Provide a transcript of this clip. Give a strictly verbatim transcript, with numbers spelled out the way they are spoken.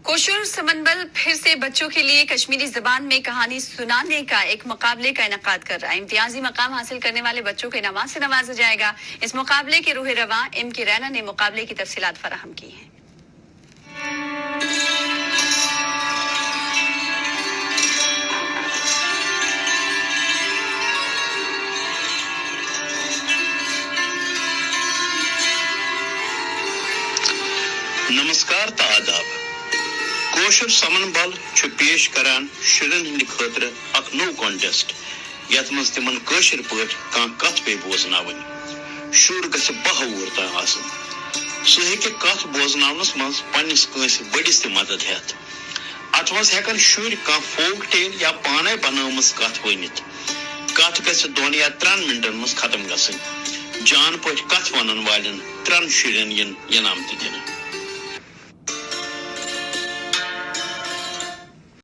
کوشر سمن بل پھر سے بچوں کے لیے کشمیری زبان میں کہانی سنانے کا ایک مقابلے کا انعقاد کر رہا ہے۔ امتیازی مقام حاصل کرنے والے بچوں کو انعامات سے نوازا جائے گا۔ اس مقابلے کے روح رواں ایم کے رینا نے مقابلے کی تفصیلات فراہم کی ہیں۔ نمسکار تہٕ آداب۔ کٲشُر سمن بل چھُ پیش کران شُرٮ۪ن ہٕنٛدِ خٲطرٕ اکھ نوٚو کانٹیسٹ، یتھ منٛز تِمن کٲشِر پٲٹھۍ کانٛہہ کتھ پیٚیہِ بوزناوٕنۍ۔ شُر گژھِ باہہ وُہُر تام آسُن۔ سُہ ہیٚکہِ کتھ بوزناونس منٛز پننِس کٲنٛسہِ بٔڑِس تہِ مدد ہٮ۪تھ۔ اتھ منٛز ہٮ۪کن شُرۍ کانٛہہ فوک ٹیل یا پانے بنٲومٕژ کتھ ؤنِتھ۔ کتھ گژھِ دۄن یا ترٛٮ۪ن منٹن منٛز ختم گژھٕنۍ۔ جان پٲٹھۍ کتھ ونن والٮ۪ن ترٛٮ۪ن شُرٮ۪ن یِن انعام تہِ دِنہٕ۔